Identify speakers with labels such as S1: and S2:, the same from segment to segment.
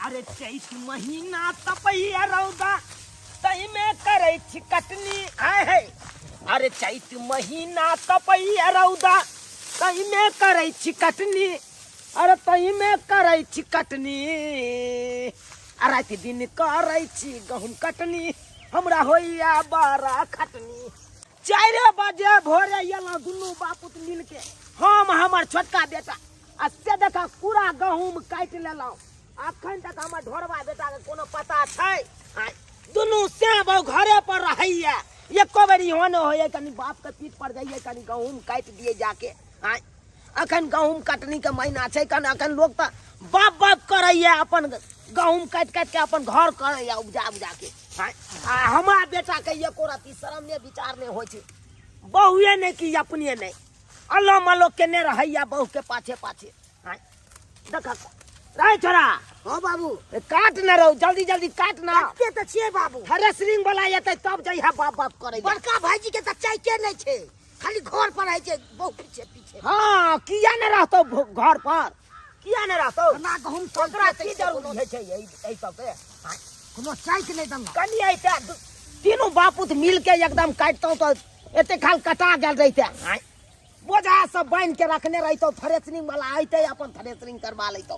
S1: अरे चैत महीना तपैया रौदा तहिमे करै छी कटनी आय है। अरे चैत महीना तपैया रौदा तहिमे करै छी कटनी, अरे तहिमे करै छी कटनी, आ राति दिन करै छी गहूम कटनी, हमरा होइया बड़ा खटनी। 4 बजे भोरे एलहुँ दुनू बापुत मिलके, हम हमर छोटका बेटा, आ से देखा पूरा गहूम काटि लेलहुँ। अखन तक हमर ढोरबा बेटाके कोनो पता छै? आँय, दुनू से बहु घरे पर रहैया, एको बेर इहो नहि होइए कनि बापके पीठ पर जाइए कनि गहूम काटि दिए जाके। आँय, अखन गहूम कटनीके महीना छै, कनि अखन लोक तऽ बाप बाप करैया, अपन गहूम काटि काटि के अपन घर करैया उपजा उपजा के। आँय, आ हमरा बेटाके एको रत्ती शरम नहि विचार नहि होइ छै, बहुए नहि कि अपने नहि, अल्लो मल्लो केने रहैया बहू के पाछे पाछे। आँय, देख रे छोरा।
S2: हाँ बाबू।
S1: ए, काट न रहो, जल्दी जल्दी काट ना।
S2: काटते तऽ छियै बाबू।
S1: थ्रेसरिंग वाला एतै तब जइहा बाप बाप करै।
S2: बड़का भाईजी के तऽ चैके नहि छै, खाली घर पर रहै छै बहु पीछे पीछे।
S1: हाँ, किया ने रहतौ घर पर, किया ने रहतौ?
S2: केना गहुम
S1: ओकरा
S2: चलतै
S1: की
S2: से
S1: जरूरी
S2: कोनो
S1: होइ छै एहि सबके? हाँ।
S2: कोनो चैक नहि देलक।
S1: कनि अइते तीनू बापूत मिल के एकदम काटितौ तऽ एते खाल कटा गेल रहिते। हाँ। बोझा सब बान्हि के रखने रहितौ, थ्रेसरिंग वाला अइते अपन थ्रेसरिंग करवा लैतौ।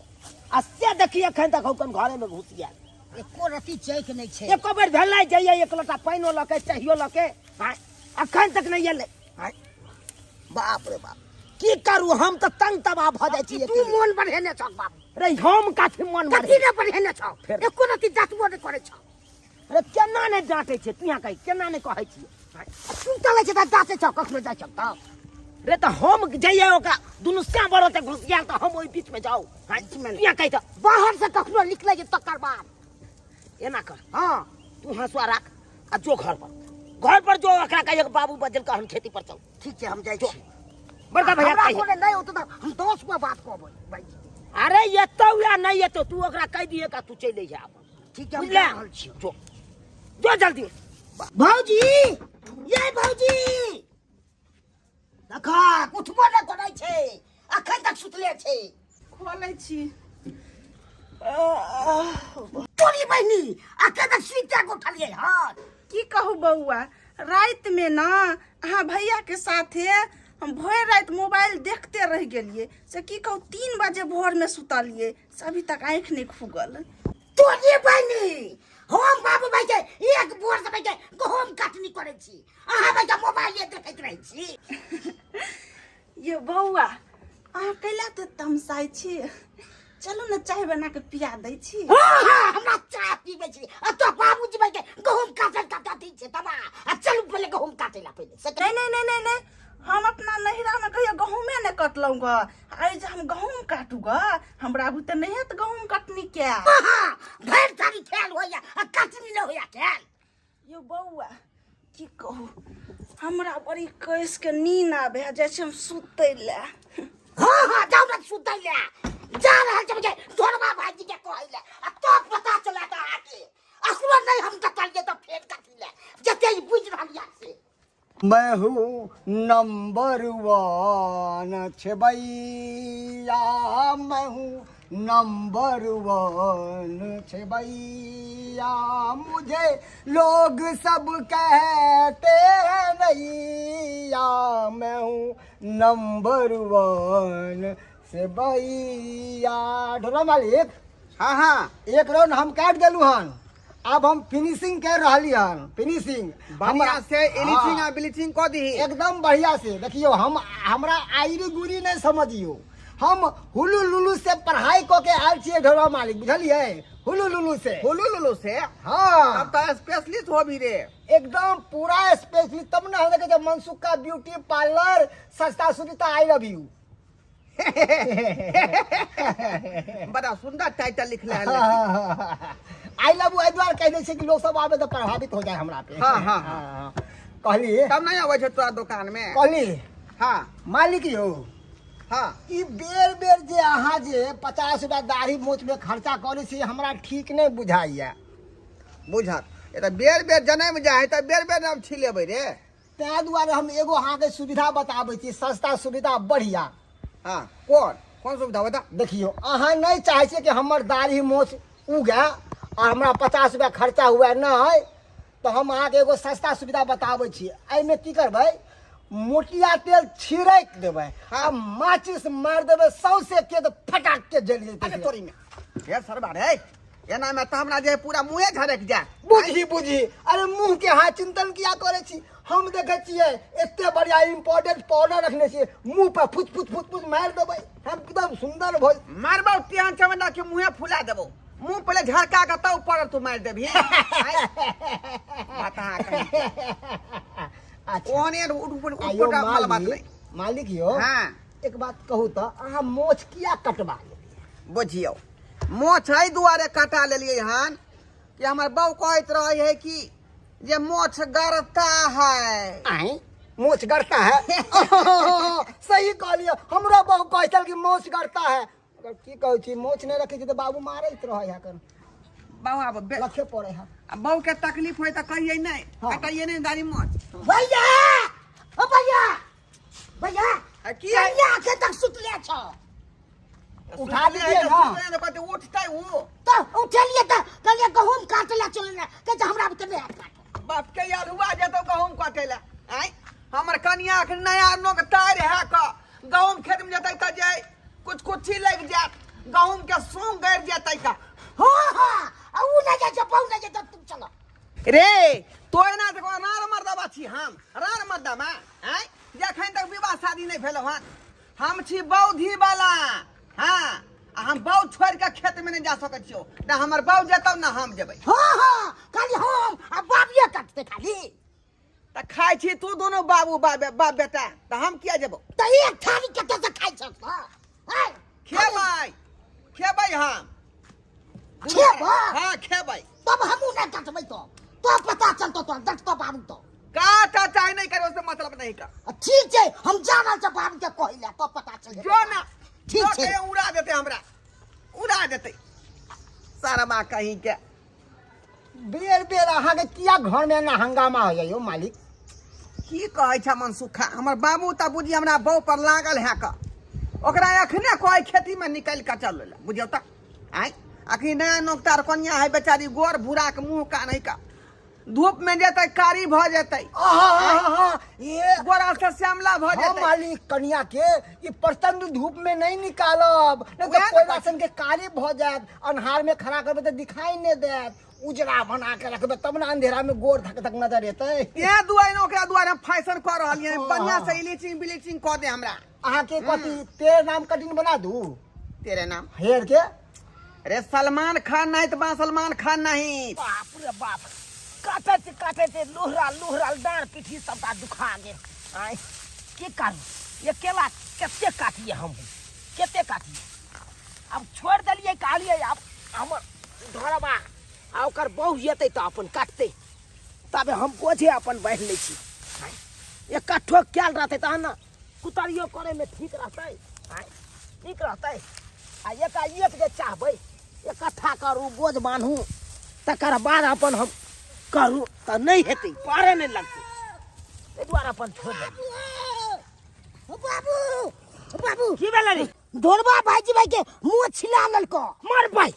S1: आ से देखी एखन तक हम घरे में घुसि गेल,
S2: एको रत्ती चैक नहि छै।
S1: एको बेर भेलै जइयै एक लोटा पानिओ लऽ के चाहियो लऽ के, हाँ, एखन तक नहि एलै। हाँ, बाप रे बाप, की करू हम तऽ तंग तबाह भऽ जाइ छी।
S2: तू मोन बढ़ेने छौ बाबू।
S1: रे हम कथी मोन
S2: कथी
S1: बढ़ेने?
S2: ने बढ़ेने छौ?
S1: फेर?
S2: एको रत्ती डाँटबो नहि करै छौ।
S1: अरे केना नहि डाँटै छै तू, यहाँ कही केना नहि कहै छियै?
S2: सुतल छै तऽ डाँटै छौ, कखनो जाइ छौ तऽ।
S1: रे तऽ हम जइयै ओकरा दुनू श्याम बड़ो तऽ घुसि गेल तऽ हम ओहि बीचमे जाउ? हाँ,
S2: बीचमे
S1: तू यहाँ कही तऽ
S2: बाहर से कखनो निकलै छै तकर बाद।
S1: एना कर।
S2: हाँ।
S1: तू हंसुआ राख आ जो घर पर, घर पर जो, ओकरा कहिए बाबू बजल हम खेती पर चल।
S2: ठीक छै, हम जाइ
S1: जो।
S2: छी।
S1: बड़का भैया
S2: हमरा
S1: कहिए।
S2: कोनो नहि होतौ तऽ हम 10 गो बात कहबै भाईजी।
S1: अरे एतौ या नहि एतौ, तू ओकरा कहि दिहे का तू चलि अइहे अपन।
S2: ठीक है, हम
S1: बुझले?
S2: जा रहल छी।
S1: जो जो जल्दी।
S2: भौजी, ये भौजी, देखा उठबो नहि करै छै, अखन तक सुतले छै।
S3: खोलै छी।
S2: तोरी बहिनी, अखन तक सुति कऽ उठलियै हन।
S3: की कहू बौआ, राति में ना अहाँ भैया के साथे हम भरि राति मोबाइल देखते रहि गेलियै, से की कहू 3 बजे भोर में सुतलियै, से अभी तक आँखि नहि खुगल।
S2: तोरी बहिनी, हम बाबू भाई के एक भोर से भाई के गहूम कटनी करै छी, अहाँ भाई के मोबाइल देखैत रहै छी।
S3: ये बौआ, अहाँ कैला तऽ तमसाइ छी? चलू ने चाय बना के पिया दै छी।
S2: हाँ, हाँ, हमरा चाय पीबै छी। आ तो बाबूजी भाई के गहूम काटल का अथी छै तबा, आ चलू पहिले गहूम काटै ला पहिले। से
S3: नहीं, नहीं, नहीं, नहीं, नहीं, हम अपना नैहरा में कहियो गहूमे नहीं कटलहुँ ग, आइ जे हम गहूम काटू ग, हमरा बुते नहीं हैत गहूम कटनी के।
S2: हाँ, भरि थारी खेल होइया आ कटनी नहीं होइया खेल।
S3: यो बौआ, की कहू, हमरा बड़ी कस के नींद आबे है, जाइ छी हम सुतै ले।
S2: हाँ हाँ, जाउ ने सुतै ले, जा रहल छी मुझे ढोरबा भाईजी के कहै ले, आ तो पता चला तऽ अहाँके अखनो नहीं हम डटलियै तऽ फेर कथी ले, जते ई बुझि रहलियै से।
S4: मैं हूँ नंबर 1 छेबैया, मैं हूँ नंबर 1 छेबैया, मुझे लोग सब कहते हैं नैया, मैं हूँ नंबर 1 सेबैया। ढोला मालिक।
S5: हाँ हाँ।
S4: एक राउंड हम काट देलू हन, अब हम फिनिशिंग कर रहली हन, फिनिशिंग
S5: बढ़िया से एलिचिंग आ ब्लीचिंग क दीही
S4: एकदम बढ़िया से। देखियो हम हमरा आइरी गुरी नहीं समझियो, हम हुलू लुलू से पढ़ाई क के आयल छियै ढोला मालिक, बुझलियै? हुलू लुलू से।
S5: हुलू लुलू से?
S4: हाँ।
S5: तब तो स्पेशलिस्ट हो भी रे।
S4: एकदम पूरा स्पेशलिस्ट, तब ना हम देखे छै मनसुख का ब्यूटी पार्लर, सस्ता सुविधा, I love you.
S5: बड़ा सुंदर टाइटल लिखले है।
S4: I love you एहि दुआरे कहि दै छै कि लोग सब आबे तऽ प्रभावित हो जाए हमरा पे।
S5: हाँ, हाँ, हाँ।
S4: हाँ, कहली
S5: तब नहीं आबै छै तोरा दुकान में?
S4: कहली।
S5: हाँ।
S4: मालिक यौ।
S5: हाँ।
S4: ई बेर बेर जे अहाँ जे 50 रुपया दाढ़ी मोछ में खर्चा करै छी, हमरा ठीक नहि बुझाइया।
S5: बुझत ए तऽ बेर बेर जनम जाइ है तऽ बेर बेर हम छिलेबै रे।
S4: ताहि दुआरे हम एगो अहाँके सुविधा बताबै छी, सस्ता सुविधा बढ़िया।
S5: हाँ, कोन कोन सुविधा बता?
S4: देखियौ, अहाँ नहि चाहै छियै कि हमर दाढ़ी मोछ उगए आ हमरा 50 रुपया खर्चा हुए नहि, तऽ हम अहाँके एगो सस्ता सुविधा बताबै छी। एहिमे की करबै, मोटिया तेल छिड़क देबै आ माचिस मारि देबै सौंसे के, तऽ फटाक के जलि जेतै।
S5: अरे तोरी में हे सरबा रे, एना में तऽ हमरा जे पूरा मुँहे झरक जाए।
S4: बुझी बुझी, अरे मुँह के हाथ चिंतन किया करै छी? हम देखै छियै एते बढ़िया इम्पोर्टेंट पाउडर रखने छियै, मुँह पर फुच फुच फुच फुच मारि देबै, हम एकदम सुंदर भऽ
S5: मारबौ तेहन चमड़ा के मुँहे फुला देबौ। मुँह पहिले झरका के तब ऊपर तू मारि देबही। बता कहीं।
S4: अच्छा
S5: ओहने उठ उठ
S4: आयो
S5: उठ बात
S4: मालिक
S5: नहीं।
S4: मालिक यो,
S5: हाँ
S4: एक बात कहू तऽ अहाँ मोछ किया कटवा लेलियै?
S5: बुझियौ, मोछ एहि दुआरे कटा लेलियै हन कि हमर बहू कहैत रहै है कि जे मोछ गड़ता है।
S4: आय मोछ गड़ता है? सही कहलियै, हमरो बहू कहै छल कि मोछ गड़ता है। अगर की कहै छी, मोछ नहि रखै छी तऽ बाबू मारैत रहै है कन।
S5: बहू आब
S4: लखे पड़े है।
S5: आ बहू के तकलीफ होय तऽ कहियै नहि,
S4: हाँ।
S5: कटाइए नहि दाढ़ी मोछ।
S2: भैया, ओ भैया, भैया।
S5: आ की है?
S2: कनिया अखन तक सुतले छौ।
S4: उठा दीजिए ना।
S5: कहते उठतै उ।
S2: तऽ उठेलियै तऽ कहलियै गहूम काटै लए चलै लए, कहै छै हमरा बुते नहि हैत काटल।
S5: बाप के यार हुआ जेतौ गहूम काटै लए। आँय हमर कनिया अखन नया नोक तारि है कऽ गहूम खेत में जेतै तऽ जे कुछ कुछी लागि जायत, गहूम के सूंग गड़ि जेतै का।
S2: हाँ हाँ, आ उ नहि जाइ छै, बहु नहि जाइ छै, तुम चलो।
S5: रे तो एना देखो रार मर्दबा छी हम, रार मर्दबा। आँय जखन तक विवाह शादी नहि भेलौ हन हम छी बौधी वाला। हाँ आ हम बौ छोड़ि कऽ खेत में नहि जा सकै छियौ, ना हमर बौ जेतौ ना हम जेबै।
S2: हाँ हाँ, खाली हम आ बाबिये कटतै खाली।
S5: तऽ खाइ छी तू दोनों बाबू बाप बाप बेटा, तऽ हम किया जेबौ?
S2: तऽ एक थारी कतऽ से खाइ छौ तऽ? आँय?
S5: खेबै खेबै हम।
S2: खेबै?
S5: हाँ खेबै।
S2: तब हमहूँ नहि कटबै तऽ तो पता चलतौ, तो डटतो बाबू तो।
S5: काटा चाहे नहीं करे उससे मतलब नहीं का।
S2: ठीक छै, हम जा रहल छी बाबू के कहै लए, तो पता चल जेतै।
S5: जो ना।
S2: ठीक
S5: जो
S2: छै।
S5: कहियो उड़ा देते हमरा, उड़ा देते सारा कहीं के।
S4: बेर बेर अहाँके किया घर में एना हंगामा हो जाइयो मालिक?
S5: की कहै छै मनसुखा, हमर बाबू तऽ बुझी हमरा बहू पर लागल है का, ओकरा एखने कहै खेती में निकलि कऽ चल लए, बुझियौ तऽ। आँय अखनी नया नोकतार कनिया है बेचारी, गोर भूरा के मुँह कान है का, धूप में जेतै कारी भऽ जेतै।
S4: आहा, ये
S5: गोरा से श्यामला भऽ
S4: हाँ
S5: जेतै।
S4: मालिक, कनिया के ई प्रचंड धूप में नहीं निकालब, नहीं
S5: वएह
S4: तो
S5: ने
S4: कोयला
S5: कहै
S4: सन के कारी भऽ जायत, अन्हार में खड़ा करबै तऽ दिखाई नहीं देत, उजरा बना के रखबै तब ने अंधेरा में गोर धक धक नजर एतै।
S5: तें दुआरे ने ओकरा दुआरे हम फैशन कऽ रहलियै,
S4: हाँ।
S5: बढ़िया से ब्लीचिंग ब्लीचिंग कऽ दे हमरा।
S4: अहाँके कथी तेरे नाम कटिंग बना दू?
S5: तेरे नाम
S4: हेयर के?
S5: अरे सलमान खान नहीं तो बा सलमान खान नहीं।
S1: बाप रे बाप, काटैत काटैत लोहरा लोहरा डाँड़ पीठी सबटा दुखा गेल। आँय की करू, अकेला कते काटिए हम, कते काटिए। आब छोड़ि देलियै, कहलियै आब हमर घरबा आ ओकर बहु एतै तऽ अपन काटतै, तबे हम बोझे अपन बान्हि लै छी। आँय एकट्ठो कयल रहतै तहन ने कुतरियो करैमे ठीक रहतै। आँय नीक रहतै। आ एकाएक जे चाहबै इकट्ठा करू बोझ बान्हू तकर बाद अपन हम करू तऽ नहि हेतै, पारे नहि लगतै, ताहि दुआरे अपन छोड़ि देलियै।
S2: बाबू बाबू,
S1: की भेलै रे?
S2: ढोरबा भाईजी भाई के मुँह छिला लेलको।
S1: मर भाई,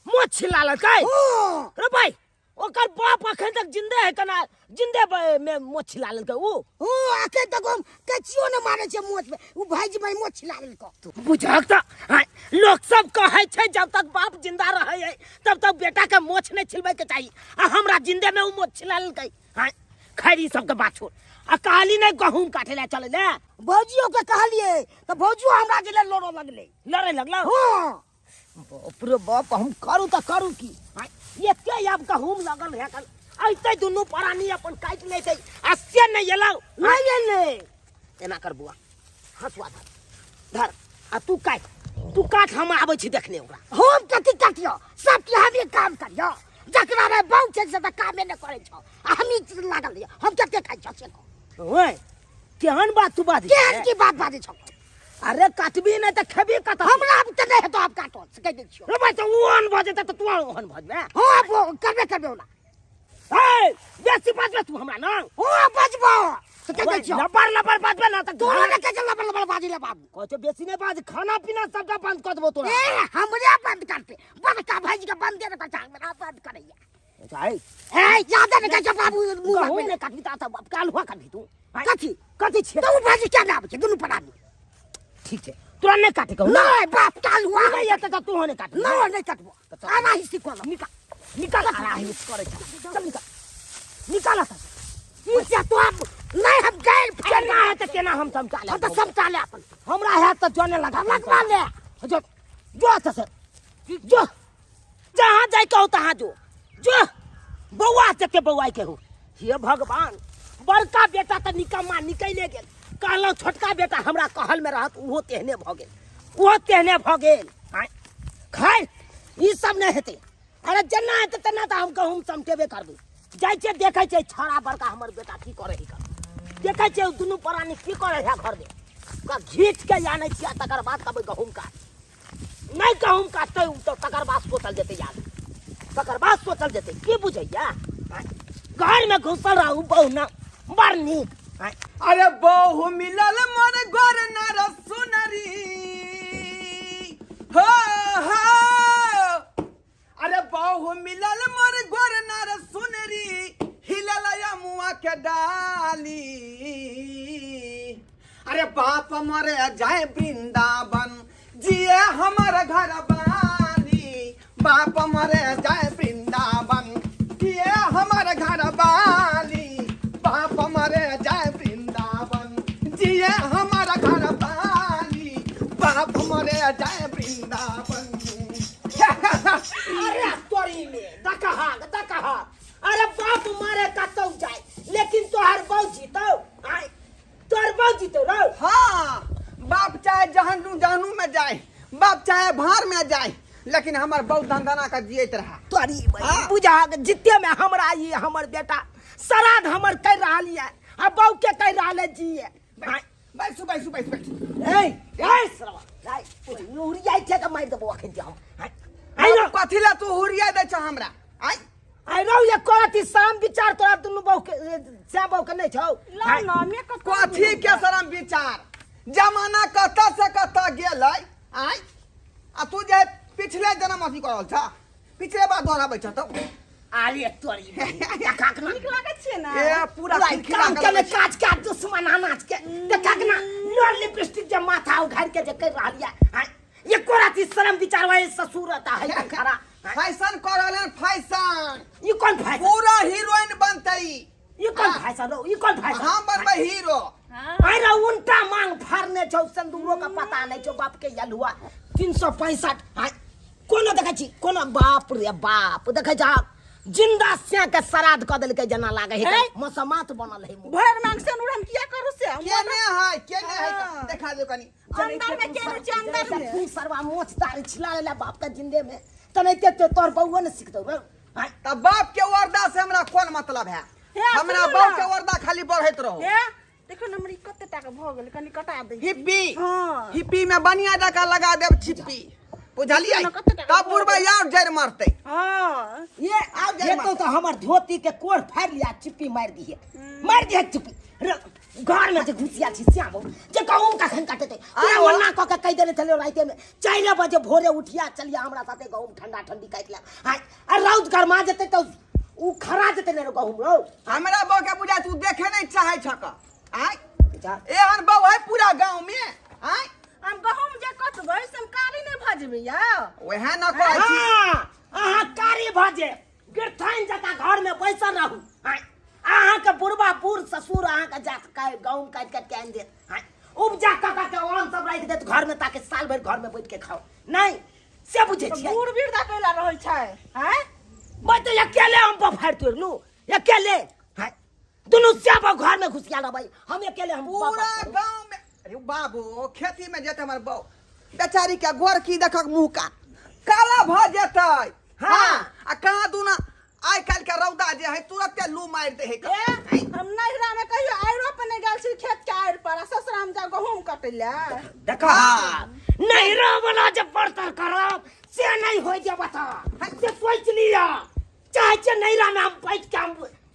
S1: मुँह छिला लेलकै?
S2: हाँ।
S1: रे भाई, ओकर बाप अखन तक जिंदे है कना जिंदे में मोछ छिला लेलकै उ?
S2: ओ अखन तक हम कचियो ने मारे छै मोछ में, उ भाईजी भाई मोछ छिला लेलको।
S1: बुझक तऽ हाँ, लोक सब कहै छै जब तक बाप जिंदा रहै है तब तक बेटा के मोछ नहीं छिलबै के चाही, आ हमरा जिंदे में उ मोछ छिला लेलकै। हाँ खैर ई सबके बात छोड़, आ कहली नहीं गहूम काटे ला चले ले?
S2: भौजियो के कहलिए तऽ भौजियो हमरा गेले लड़ो लगले।
S1: लड़े लगलो?
S2: हाँ।
S1: बाप रे बाप, हम करू तऽ करू की? आँय, एते आब गहूम लगल है कल अइते दुनू प्राणी अपन काटि लेतै, आ से नहि एलौ।
S2: नहि एलै।
S1: एना कर बुआ, हँसुआ धर धर आ तू काटि, तू काट, हम आबै छी देखने ओकरा।
S2: हम कथी काटियो, सब की हमी काम करियो, जकरा रे बहु छै से तऽ कामे नहि करै छौ, आ हमी लागल रहियो, हम कते खाइ छौ से कह।
S1: ओए केहन बात तू बाजै?
S2: केहन की बात बाजै छौ?
S1: अरे काटबी नहि तऽ खेबी कतऽ?
S2: हमरा आब तऽ नहि हेतौ, आब काटो से कहि दै छियौ।
S1: रे भाई, तऽ ओ ओहन भऽ जेतै तऽ तू ओहन भऽ जेबै?
S2: हँ, आब ओ करबे करबे ओना।
S1: ए बेसी बाजबे तू हमरा ना
S2: ओ बजबो तो के दै छियौ
S1: लबर लबर बाजबे ना त
S2: तोरा ने के लबर लबर बाजी ले बाबू
S1: कहै छौ बेसी नहि बाज खाना पीना सबटा बंद कऽ देबो तोरा
S2: ए हमरे बंद करते बड़का भाईजी के बंदे ने कर हमरा बंद करैया
S1: ए
S2: ए ज्यादा ने कहै छौ बाबू मुँह
S1: गहूम नहि काटबी तऽ बाप काल हुआ काटबी तू
S2: कथी
S1: कथी छियै
S2: तो उ भाईजी क्या नाम छै दुनू परानी
S1: ठीक छै तोरा नहि काटे कहू
S2: नहीं बाप काल हुआ
S1: नहि एतऽ तऽ तू नहि काट
S2: नहीं नहीं कटबो आना ही सीखो
S1: निकाल निकाल आरा ही करै छै चल निकाल निकाल एतऽ
S2: ई से तो अब नहीं हम गैर
S1: केना हेतै केना हम समटा
S2: हम तो समटा ले अपन
S1: हमरा हैत तऽ जने लगा
S2: लगवा ले
S1: जो जो एतऽ से जो जहाँ जाय के हो तहाँ जो जो बौआ जते बौआई के हो हे भगवान बड़का बेटा तऽ निकम्मा निकले गेल कहलहुँ छोटका बेटा हमरा कहल में रहत ओहो तेहने भऽ गेल ओहो तेहने भऽ गेल आँय खैर ई सब नहि हेतै अरे जेना हेतै तेना तऽ हम गहूँम समटेबे करबै जाइ छियै देखै छियै छौड़ा बड़का हमर बेटा की करै है देखै छियै ओ दुनू प्राणी की करै है घरमे ओकरा घीच के आनै छियै तकर बाद कहबै गहूँम काट नहि गहूँम काटतै ओ तऽ तकर बाद सोचल जेतै यार तकर बाद सोचल जेतै की बुझैया घरमे घुसल रहू बहु ना बड़ नीक
S5: अरे बहु मिलल मोर गोर नर सुनरी हो हो अरे बहु मिलल मोर गोर नर सुनरी हिलल मुआ के डाली अरे बाप मरे जाए वृंदावन जिए हमर घर बाली बाप मरे जाए वृंदावन जिए हमर घर बाली बाप मरे जाए वृंदावन जिए हमर घर बाली बाप मरे जाए वृंदावन
S1: अरे तोरी में दकहा दकहा अरे बाप मारे कतौ जाए लेकिन तोहर बहु जीतौ आय तोहर बाप जीतो रौ
S5: हाँ बाप चाहे जहनु जहनु में जाए बाप चाहे भार में जाए लेकिन हमर बहुत धंधना का जियत रहा
S1: तोरी
S5: हाँ।
S1: बुझा जिते में हमरा ये हमर बेटा श्राद्ध हमर कर रहल ये आ बहू के कर रहल है जिए
S5: बैसू बैसू बैसू बैसू
S1: ए ए सरवा राय उड़ियाई छै त मारि देबो अखन जे हम आइ
S5: ना कथी ला तू हुरिया दै छ हमरा आइ
S1: आइ रौ ये करत शाम विचार तोरा दुनू बहू के श्याम बहू के नहि छौ
S3: लाउ न मेकअप
S5: कथी के शरम विचार जमाना कतऽ से कतऽ गेलै आइ आ तू जे पिछले जन्म अथी करल छ पिछले बार दोहराबै छ तऽ
S1: अरे तोरी देखा के ना
S3: नीक लागै छियै ने
S5: ए पूरा
S1: पूरा
S5: खिलखिला
S1: काम
S5: के
S1: के
S5: लगै छै।
S1: काज के दुश्मन अनाज के देखा के ना लोर लिपस्टिक जे माथा उघाड़ के जे कर रहल ये आँय, एको राति शरम विचार वाले ससुर रहता है खरा
S5: फैशन कर रहल हन, फैशन
S1: ई कोन फैशन
S5: पूरा हीरोइन बनतै
S1: ई कोन फैशन रौ ई कोन फैशन
S5: हम बनबै हीरो
S1: अरे उल्टा मांग फाड़ने छौ सिंदूरो का पता नहीं छौ बाप के यलुआ 365 आँय, कोनो देखै छी कोनो बाप रे बाप देखै जा जिंदा स्या के श्राद्ध कऽ देलकै जेना लागै है
S3: हे?
S1: मसमात बनल है मुँह।
S3: भरि मांग से हम किया करू से हम
S5: केने है केने है
S3: हाँ।
S5: देखा दो कनी
S3: अंदर में केने छै अंदर में
S1: तू सरवा मोछ तार छिला लेला बाप के जिंदे में तनैते तो तोर बउआ ने सीख दौ आँय,
S5: तब बाप के वर्दा से हमरा कोन मतलब है
S3: हे,
S5: हमरा
S3: सुनू
S5: बाप
S3: ना।
S5: के वर्दा खाली बढ़ैत रहो
S3: हे देखो न हमर ई कते टाका भऽ गेल कनी कटा दे
S5: हिप्पी
S3: हाँ।
S5: हिप्पी में बढ़िया जकाँ लगा देब छिप्पी बुझलियै
S3: ना, कते टाका
S5: तब बुढ़बा और जड़ मरतै
S3: हाँ
S1: ये
S5: आब जाय
S1: ये तो
S5: माता।
S1: तो हमर धोती के कोर फाड़ लिया चिप्पी मार दिए मार दिए चिप्पी घर में जे घुसिया छी श्याम जे गहूम कखन कटेतै पूरा
S5: आरो?
S1: ओना कऽ के कहि देने छलियै रातिमे 4 बजे भोरे उठिया चलिया हमरा साथे गहूम ठंडा ठंडी काटि लेब आय आ रौद गरमा जेतै तऽ उ खरा जेतै ने रे गहूम रौ
S5: हमरा बहू के बुझा तू देखे नहीं चाहे छक आय
S1: जा।
S5: एहन बहू है पूरा गांव में आय
S3: हम गहूम जे कटबै से हम कारी नहि भऽ जेबै यौ
S5: वएह न कहै छी
S1: हाँ, अहाँ कारी भऽ जेब गिरथाइन जकाँ घर में बैसल रहू आँय, अहाँके बुढ़बा बूढ़ ससुर अहाँके जात गहूम काटि काटि के आनि देत आँय, उपजा कऽ कऽ के अन्न सब राखि देत घर में ताकि साल भरि घर में बैठ के खाओ नहीं से बुझै
S3: तऽ
S1: छियै
S3: बूढ़ वृद्धा कैला रहै छै आँय
S1: मैं तो अकेले हम बफार तोड़लू अकेले आँय, दुनू श्याम घर में घुसिया रहबै हम अकेले हम
S5: पूरा गांव में अरे बाबू खेती में जेतै हमर बहू बेचारी के गोर की देखक मुंह का काला भऽ जेतै हाँ आ कहाँ दूना आइ काल्हि के रौदा जे है तुरते लू मारि दे है
S3: ए, हम नैहरा में कहियो आइरो पर नहि गेल छी खेत के आड़ि पर आ ससुरा में जाउ गहूम कटै लए
S1: देखा नैहरा वाला जब बर्तन करब से नहीं हो जे बता से सोच लिया चाहे चाहै छियै नैहरामे हम बैठ के हम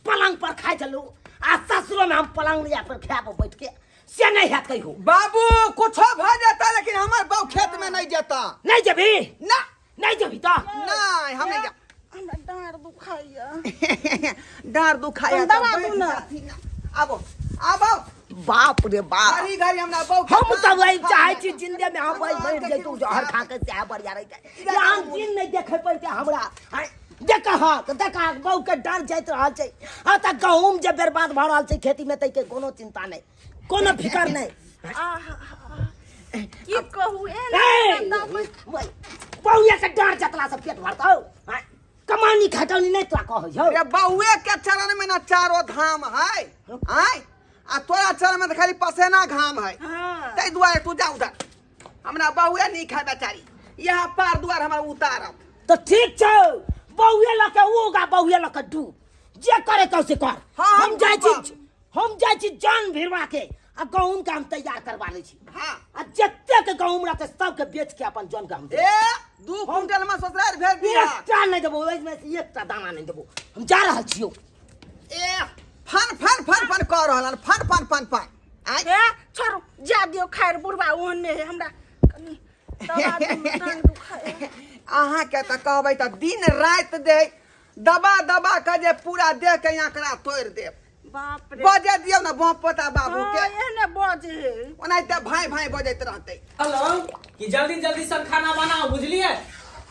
S1: पलंग पर खाइ छलहुँ आ ससुरोमे हम पलंग लिया पर खायब बैठ के से नहीं हैत कहियो।
S5: बाबू कुछो भऽ जेता लेकिन हमर बहू खेत में नहीं जेता।
S1: नहीं जेबी?
S5: ना।
S1: नहीं जेबी तऽ?
S5: नहीं, हम नहीं जाब।
S3: हमरा डाँड़ दुखाइया।
S5: डाँड़ दुखाइया
S3: तुम दबा
S5: तऽ
S3: दू ना।
S5: बैठ जाथिन। आबो आबो।
S1: बाप रे बाप।
S5: घड़ी घड़ी हमरा बहू के
S1: हम तऽ वही
S5: डाँड़
S1: चाहै छी
S5: दुखाइया।
S1: जिंदे में हम वही
S5: भगवान
S1: बैठ
S5: के
S1: जैतहुँ
S5: कृपा।
S1: जहर खा के सएह बढ़िया रहितै। यहाँ दिन नहि देखै पड़तै हमरा। आँय, देखहक देखहक बहू के डर जाइत रहल छै। आ तऽ गहूम जे बर्बाद भऽ रहल छै खेती में ताहिके कोनो चिंता नहि, कोनो फिकर नहि।
S3: आहा, की कहू एहन
S1: ए, बहुए के डर जतला से पेट भरतौ। आँय, कमानी खटौनी नहि तोरा कहै छौ।
S5: रे बहुए के चरण में ना चारो धाम है। आँय, आ तोरा चरण में तऽ खाली पसेना घाम है।
S3: हाँ।
S5: ताहि दुआरे तू जा उधर, हमरा बहुए नीक है बेचारी, यहाँ पार दुआर हमरा उतारत।
S1: तऽ ठीक छौ, बहुए लऽ के उग आ बहुए लऽ के डूब, जे करे के से कर।
S5: हाँ,
S1: हम
S5: हम
S1: जाइ छी,
S5: डूबब।
S1: हम जाइ छी जान भिड़वा के आ गहूम के हम तैयार करवा लै छी।
S5: हाँ।
S1: आ जतेक गहूम रहतै सबके बेच के अपन जन के हम देबै।
S5: ए, 2 क्विंटल में ससुराल भेज दिया।
S1: एकटा नहि देबो, ओहिमे से एकटा दाना नहि देबो, हम जा रहल छियौ।
S5: ए, फन फन फन फन कऽ रहल हन, फन फन फन फन। आँय?
S3: ए, छोड़ू, जा दियौ, खैर बुढ़बा ओहने है, हमरा कनि दबा दियौ, टांग दुखाइया।
S5: अहाँके तऽ कहबै तऽ दिन राति दे दबा दबा के जे पूरा देह के आंकड़ा तोड़ि देब।
S3: बाप रे।
S5: बजे दियौ ने बाप पोता बाबू के।
S3: हाँ, एहने बजे है।
S5: ओनाहिते भाई भाई बजैत रहतै।
S6: हेलो, कि जल्दी जल्दी सब खाना बनाओ, बुझलिए?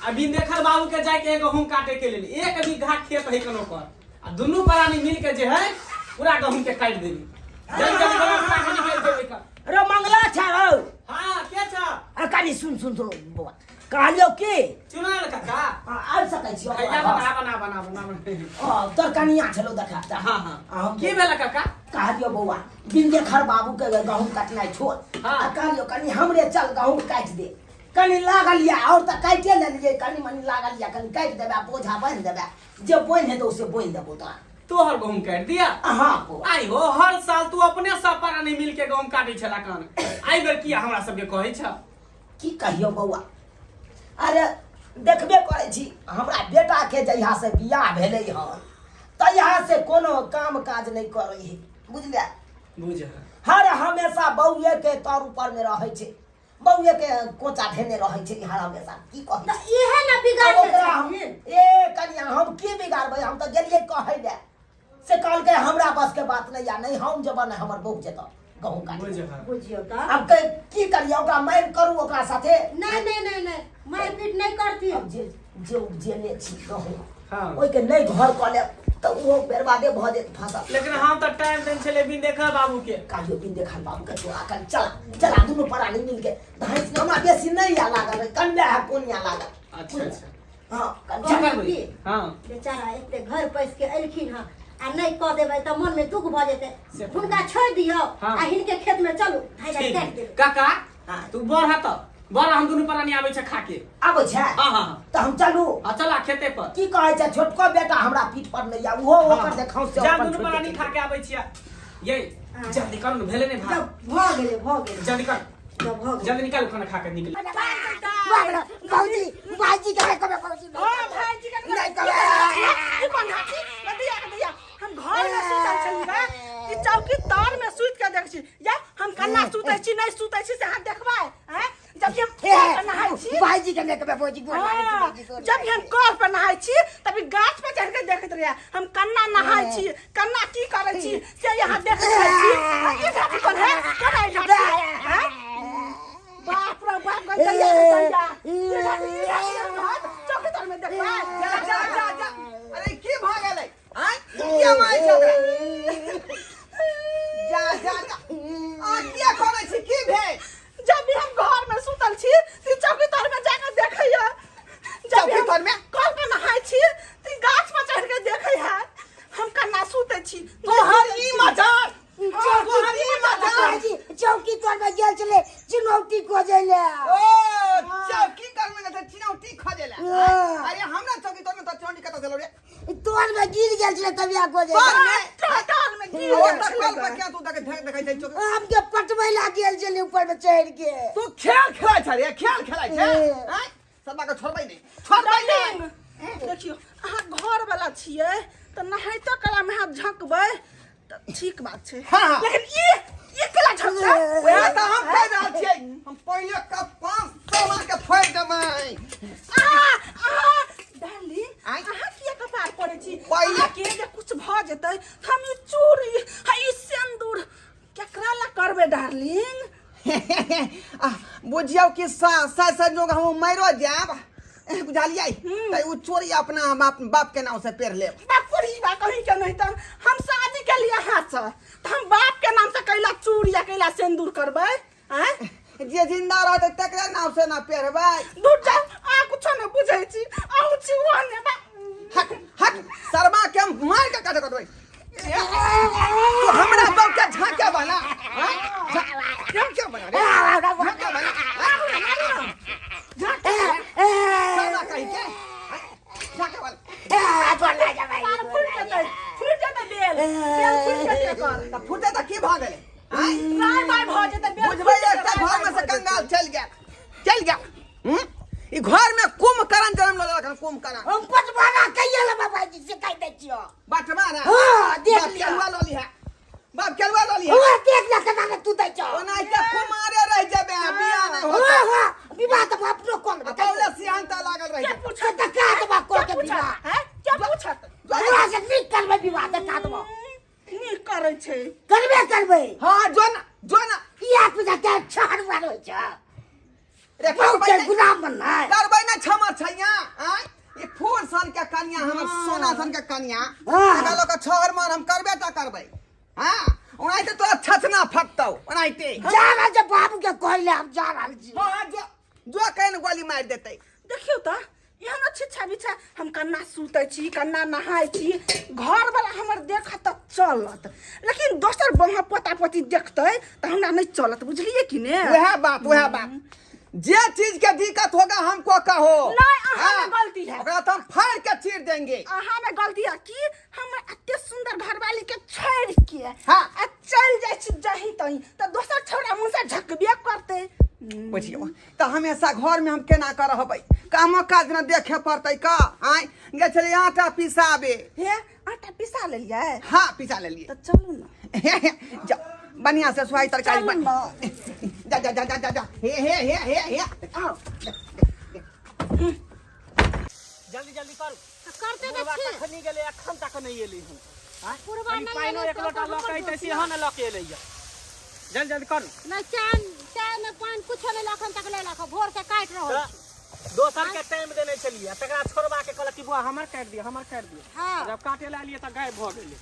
S6: आ बिंदेखर बाबू के जाय के है गहूम काटे के लेल, 1 बीघा खेत है कोनो पर, आ दुनू प्राणी मिल के जे है पूरा गहूम के काट देली। जल्दी जल्दी बनाओ, खाना खाने के लेल जेबै का।
S1: रे मंगला छ रौ।
S6: हाँ, के छ?
S1: आ कनी सुन सुन सुन बौआ, कहलियौ की?
S6: चुनाल काका।
S1: हाँ, आबि सकै छी।
S6: भैया बना बना बना बना बना।
S1: हाँ, तोर कनिया छलौ देखा त।
S6: हाँ, हाँ।
S1: आ, हम
S6: की भेल काका?
S1: कहलियौ बौआ, बिंदेखर बाबू के गहूम कटनाइ छोड़।
S6: हाँ।
S1: आ कहलियौ कनी हमरे चल गहूम काटि दे, कनी लागल या और तऽ काटिए लेलियै, कनी मनी लागल या कनी काटि देबै, बोझा बान्हि देबै, जे बोनि हेतौ से बोनि देबौ तोरा।
S6: तोहर गहूम काटि दिया?
S1: हाँ बौआ।
S6: आई हो, हर साल तू अपने सब प्राणी मिल के गहूम काटै छला कान, आई बेर किया हमरा सबके कहै छ?
S1: की कहियौ बौआ, अरे देखबे करै छी हमरा बेटा के जहिया से बियाह भेलै हन तहिया से कोनो काम काज नहि करै है, बुझलियै?
S6: बुझ।
S1: हर हमेशा बौए के तर ऊपर में रहै छै, बौए के कोचा धेने रहै छै हर हमेशा। की कहै
S2: तऽ इहे ने बिगाड़
S1: आब ओकरा हम ए कनिया हम की बिगाड़बै, हम तऽ गेलियै कहै लए, से कहलकै हमरा बस के बात नहीं या नहीं हम जेबै नहीं हमर बहू जेतौ गहूम काटे।
S2: बुझियौ तऽ।
S1: आब की करियै ओकरा मारि करू ओकरा साथे?
S2: नहीं नहीं नहीं नहीं मारपीट नहीं करती।
S1: अब जे जे उपजेने छी गहूम
S6: हाँ।
S1: ओहिके नहीं घर कऽ लेब तऽ ओहो बर्बादे भऽ जेत फसल।
S6: लेकिन हम तऽ टाइम देने छलियै बिंदेखर बाबू के।
S1: कहलियौ बिंदेखर बाबू के तोरा कन चला चला दुनू प्राणी मिल के धाँसि के, हमरा बेसी नहीं या लागल रहे, कन्या है कोनिया लागल।
S6: अच्छा, अच्छा।
S1: हाँ, कन
S6: की
S1: चला।
S6: करबै? हाँ।
S2: बेचारा एते घर पैस के एलखिन हँ आ नहीं कऽ देबै तऽ मन में दुख भऽ जेतै,
S6: से
S2: हुनका छोड़ि दियौ
S6: हाँ।
S2: आ हिनके खेत में चलू, धाइ धाइ
S6: ठीक।
S2: काटि देबै।
S6: काका,
S1: हाँ।
S6: तू बड़ हत, बड़ हम दुनू प्राणी आबै छै खा के।
S1: आबै छै?
S6: हाँ, हाँ, हाँ।
S1: तऽ हम चलू?
S6: हाँ, चला खेते पर।
S1: की कहै छै छोटको बेटा हमरा पीठ पर नहीं आ, ओहो
S6: हाँ।
S1: ओकर देखाउ से
S6: जा
S1: अपन
S6: दुनू
S1: छोड़ि
S6: प्राणी
S1: देतै।
S6: खा के आबै छियै। ये
S2: हाँ।
S6: जल्दी करू ने, भेलै नहि भात।
S2: जब भऽ गेलै, भऽ गेलै।
S6: जल्दी कर।
S2: जब भऽ गेलै।
S6: जल्दी निकालू खाना खा के निकल।
S2: भौजी, भाईजी के नहीं कहबै, भौजी, नहीं
S3: हाँ,
S2: कहबै।
S3: भाईजी के
S2: नहीं कहबै।
S3: ई कोन हाथी? दैया के दैया। हम घर में सुतल छली रे। ई चौकी तर में सुति के देख छी। या हम कन्ना सुतै छी, नहीं सुतै छी से अहाँ देखबै, हैं? जब हम कल पर नहाय छी,
S2: भाईजी के नहीं कहबै, भौजी, गोर लागै छी,
S3: हाँ,
S2: भौजी, गोर
S3: जब
S2: लागै
S3: हम
S2: छी।
S3: कल पर नहाय छी तभी गाछ पर चढ़ के देखैत रहियै हम कन्ना नहाय छी, कन्ना की करै छी से यहाँ देखैत रहै छी। आ ई ढाकी कोन है? कोन है ई ढाकी? हैं? बाप रे बाप, गई दैया रे दैया। ई ढाकी, ई ढाकी, ई ढाकी, चौकी तर में देखबै।
S5: जा, जा, जा, जा। अरे की भऽ गेलै? आँय? किया मारै छै ओकरा? जा, जा, जा। अहाँ किया करै छी? की भेल?
S3: जब भी हम घर में सुतल छी ती चौकी तर में जाके देखैया। जब भी
S5: चौकी
S3: हम
S5: तर में?
S3: कल पर नहाय छी ती गाछ पर चढ़ के देखै है हम कन्ना सुतै छी।
S5: तोहर ई मजाल!
S3: हाँ,
S5: तोहर ई मजाल!
S2: भाईजी, चौकी तर में गेल छलै चुनौती खोजै ले।
S5: ओ, चौकी तर में गेल छलै चुनौती खोजै ले।
S2: हाँ।
S5: अरे हमरा चौकी तर में तो चुनौती कतऽ छलौ रे?
S2: तोर में गिर गेल छलै तबिया खोजै ले।
S5: तोर में?
S3: टाल में गिर
S5: ओ,
S3: गेल
S5: तऽ
S3: छलै।
S5: कल पर किया तू देख देखै छै चौकी?
S2: आम के पटबै ला गेल छलै ऊपर में चढ़ के।
S5: तू खेल खेलाइ छै रे, खेल खेलाइ छै।
S2: ए।
S5: आँय? सरबा के छोड़बै नहि, छोड़बै नहि।
S3: देखियौ अहाँ घर वाला छियै तऽ नहाइतो कला में हाथ झकबै तऽ ठीक बात छै
S5: हाँ, हाँ।
S3: लेकिन ई ई केला झकतै
S5: वएह तऽ हम कहि रहल छियै हम पहिले कप 500 मार के फोड़ि देबै
S3: आ आ डार्लिंग
S5: आँय?
S3: अहाँ किया कपार पड़ै छी
S5: पहिले-
S3: अहाँके जे कुछ भऽ जेतै तऽ हम ई चूड़ी आ ई सिन्दूर केकरा ला करबै डार्लिंग
S5: आ, बुझियौ कि सा सा संजोग हम मरो जायब बुझलियै तऽ ओ चोरी अपना बाप बाप के नाम से पेर लेब
S3: बाप रे बा कहीं के नहीं तऽ हम शादी के लिए हाथ से तऽ हम बाप के नाम से कैला चूड़ी या कैला सिन्दूर करबै आँय
S5: जे जिंदा रहतै तकरे नाम से ना पेरबै
S3: दूर जाउ अहाँ कुछो नहि बुझै छी अहूँ छी ओहने बा
S5: हट हट शर्मा के हम मार के काट देबै तू हमरा बाप के झांके वाला हाँ? झांके वाला रे झांके वाला शर्मा कहीं के हाँ? झांके वाला
S3: तार फुटि जेतै फुटि जेतै बेल बेल फुटि जेतै एकर
S5: तऽ फूटे तऽ की भऽ गेलै आँय?
S3: राय बाय भऽ जेतै बेल
S5: बुझबै
S3: फुटि जेतै,
S5: एकटा
S3: राय
S5: घर में
S3: बाय
S5: से
S3: भऽ जेतै।
S5: कंगाल चलि गेल चलि गेल हूँ? ई घर में कुंभकर्ण जन्म लऽ लेलक हन कुंभकर्ण
S2: हम पटवारा कहिया लेबै भाईजी से कहि दै छियौ
S5: बटवारा
S2: हाँ, देख
S5: बाप
S2: लिअ।
S5: केलुआ लऽ लिहा बाप केलुआ लऽ लिहा
S2: हुआ देख ले केना ने तू दै छौ
S5: ओना एकटा कुमारे रहि जेबे बियाह नहि
S2: हुआ
S5: होतै
S2: हुआ विवाह तऽ हम अपनो कऽ लेबै
S5: आ बाउले सियानता लागल रहि
S3: के
S5: जेतै।
S3: पूछत
S2: तऽ का देबा कऽ
S3: के
S2: के
S3: पूछत
S2: विवाह
S3: हैं के पूछत
S2: तोरा से नीक करबै विवाह तऽ का देबो
S3: नीक करै छै
S2: करबे करबै
S5: हाँ जो ना जो ना
S2: इएह पूजा के छहर वार होइ छै
S5: रे
S2: बहुत
S5: करबै नहि-
S2: गुलाम बननाइ
S5: करबै ना क्षमा छैया आँय ई फूल सन के कनिया हमर सोना सन के कनिया
S2: हाँ।
S5: एकरा लोग के छहर मन हम करबे टा करबै हाँ ओनाहिते तोरा छछना फटतौ ओनाहिते
S2: जा रहल छै बाबू के कहै ले हम जा रहल छी
S5: हाँ जो जो केहन गोली मारि देतै
S3: देखियौ तऽ एहन छिछा बिछा हम कन्ना सुतै छी कन्ना नहाय छी घरवला हमर देखत तऽ चलत लेकिन दोसर बहाँ पोता पोती देखतै तऽ हमरा नहि चलत बुझलियै कि ने
S5: वह बात वह बात जे चीज के दिक्कत होगा हमको कहो
S3: नहीं, अहाँ में
S5: हाँ,
S3: गलती है।
S5: ओकरा तो हम फाड़ के चीर देंगे
S3: अहाँ में गलती है कि हम एते सुंदर घरवाली के छोड़ के
S5: हाँ।
S3: आ चल जाइ छी जहीं तहीं तऽ दोसर छौड़ा मुँह से झकबे करतै
S5: बुझियौ तऽ हमेशा घरमे हम केना कऽ रहबै कामो काज ने देखे पड़तै का आँय गेल छलियै आटा पिसाबे
S3: हे आटा पिसा लेलियै
S5: हाँ पिसा लेलियै
S3: तऽ चलू ने
S5: जा बढ़िया से सुहाई तरकारी
S3: चलू
S5: बन
S3: ना।
S5: जा जा जा जा जा जा हे हे हे हे हे
S3: आउ
S1: जल्दी जल्दी करू
S7: तऽ करते तऽ
S1: बुढ़वा
S7: छी
S1: कखनी गेलै अखन तक नहि एलै हन आँय?
S7: बुढ़वा
S1: कनि
S7: नहि
S1: पानिओ
S7: एलै
S1: एक
S7: तऽ
S1: लोटा
S7: ओकर
S1: लऽ के
S7: हमर
S1: अइतै
S7: दोष
S1: सेहो ने लऽ के एलैया जल्दी जल्दी करू
S7: नहि चाय चाय नहि पानि कुछो नहि अखन तक लेलक भोर से काटि रहल
S1: तऽ
S7: छी
S1: दोसर के टाइम देने छलियै तकरा छोड़बा के कहलक कि बुआ हमर काटि दिअ हमर काटि दिअ
S7: हाँ
S1: जब काटे ला एलियै तऽ गायब भऽ गेलै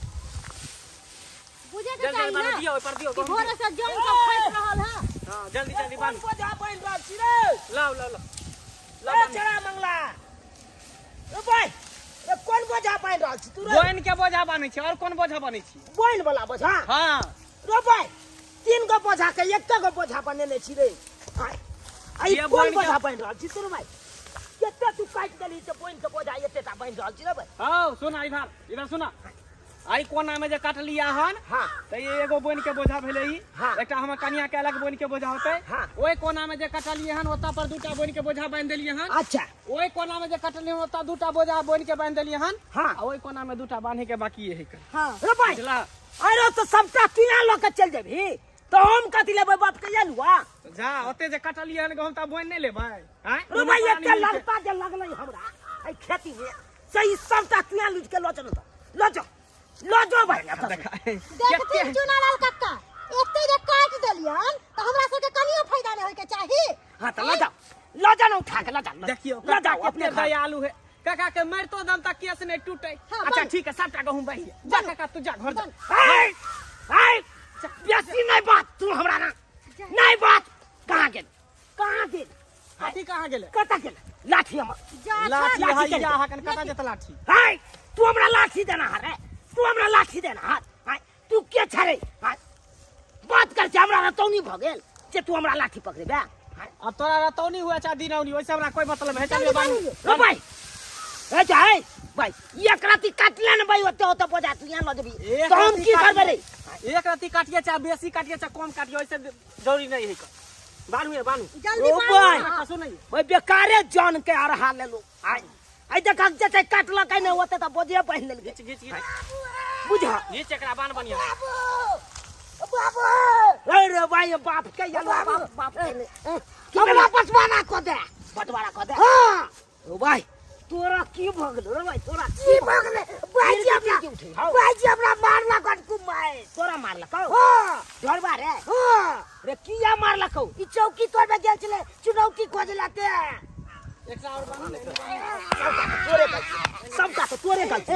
S7: बुझे के
S1: जल्दी
S7: चाही
S1: जल्दी बान्हू
S7: ना
S1: दियौ ओहि पर दियौ
S7: कि
S1: गहूँम
S7: भोरे
S1: दियौ।
S7: से जन सब काटि रहल है
S1: हाँ जल्दी जल्दी कोन बान्हू
S4: बोझा बनि रहल छी रे
S1: लाउ लाउ लाउ लाउ
S4: ए
S1: बान्हू।
S4: चरा मंगला रे भाई रे कोन बोझा बान्हि रहल छी तू रे
S6: बोइन के बोझा बान्है छी और कोन बोझा बान्है छी
S4: बोइन वाला बोझा
S6: हाँ
S4: रे भाई तीन गो बोझा के एक गो बोझा बनेने छी रे आय आ ई
S6: ये
S4: कोन
S6: बोइन के-
S4: बोझा बान्हि रहल छी तू रे भाई कते तू काटि देलही से बोइन के बोझा एते टा बान्हि रहल छी रे भाई
S6: हौ सुना इधर इधर सुना आई कोना में जे काटलिया हन
S4: हाँ।
S6: तऽ ई एगो बोनि के बोझा भेलै ई
S4: हाँ।
S6: एकटा हमर कनिया के अलग बोनि के बोझा होतै
S4: हाँ।
S6: ओहि कोना में जे कटलियै हन ओतऽ पर दूटा बोनि के बोझा बान्हि देलियै हन
S4: अच्छा
S6: ओहि कोना में जे कटलियै हन ओतऽ दूटा बोझा बोनि के बान्हि देलियै हन
S4: हाँ।
S6: आ ओहि कोना में दूटा बान्हे के बाकी है
S7: हाँ
S4: रे भाई
S6: बुझला
S4: अरे तो सबटा तू लऽ के चलि जेबही तऽ हम कथी लेबै बाप के अलुआ
S6: जा ओते जे कटलियै हन गहूम तऽ बोनि नहि लेबै आँय
S4: रे भाई
S6: दुनू
S4: एते
S6: प्राणी मिलके।
S4: लगता जे लगलै हमरा एहि खेती में से ई सबटा तू लूट के लऽ चल तऽ लऽ जाओ लऽ जाओ भाई
S7: देखथिन चुनालाल कक्का एते जे काटि देलियन तऽ हमरा सबके कनियो फायदा नहि होइके चाही
S4: हाँ तऽ लऽ जाओ लऽ जाओ ना उठा के लऽ जाओ लऽ-
S6: देखियो
S4: लऽ जाओ अपने
S6: अपने
S4: घर
S6: दयालु है काका के मरतो दम तक केस नहीं टूटे
S7: हाँ,
S6: अच्छा
S7: बन।
S6: ठीक है सबटा गहूम बही जा काका तू जा घर जा
S4: आय आय बेसी नहीं बात तू हमरा ना नहीं बात कहाँ गेल कहाँ गेल
S6: हाथी कहाँ गेलै
S4: कतऽ गेल लाठी हमर
S7: जा
S6: लाठी
S4: लाठी
S6: हैया
S4: चलि
S6: अहाँ कन कतऽ जेतै लाठी
S4: हाय तू हमरा लाठी देना रे तू हमरा लाठी देना हाथ हाय तू के छरे हाय बात कर छै हमरा रतौनी भऽ गेल जे तू हमरा लाठी पकड़ेबे हाय
S6: अब तोरा रतौनी हुआ चाहे दिनौनी ओइसे हमरा कोई मतलब है चलिए बानू
S4: रो भाई ए जा ए भाई एक राती काटले ने भाई ओते ओते बजा तू यहाँ लऽ जेबी
S6: एक
S4: तो हम
S6: राती
S4: की करबै रे
S6: एक रत्ती काटिए चाहे बेसी काटिए चाहे कम काटिए ओइसे जरूरी नहीं है बानू है बानू
S7: जल्दी
S4: ओ
S7: बान्हू
S4: भाई।
S7: ना।
S6: कसो नहीं
S4: ओए बेकारे जान के अरहा लेलो आय
S1: आइ देखक जते काटलकै ने ओते तऽ बोझे बान्हि लेलकै।
S6: घीच घीच घीच।
S1: बुझ।
S6: घीच एकरा बान्ह बढ़िया।
S2: बाबू।
S1: रे रे भाई, बाप के ये बाप बाप के ने।
S2: हमरा बंटवारा कऽ दे।
S1: बंटवारा कऽ दे।
S2: हाँ।
S1: ओ भाई, तोरा की भऽ गेलो रे भाई, तोरा
S2: की भऽ गेलै? भाईजी हमरा
S1: की उठे हौ?
S2: भाईजी हमरा मारलक हन कुमाय।
S1: तोरा मारलक हौ?
S2: हाँ।
S1: डरबा रे?
S2: हाँ।
S1: रे किया मारलक हौ?
S2: ई चौकी तोड़ में गेल छलै चुनौती खोजला ते।
S6: एकरा और बान्ह ने।
S1: तोरे गलती, सबटा तऽ तोरे गलती।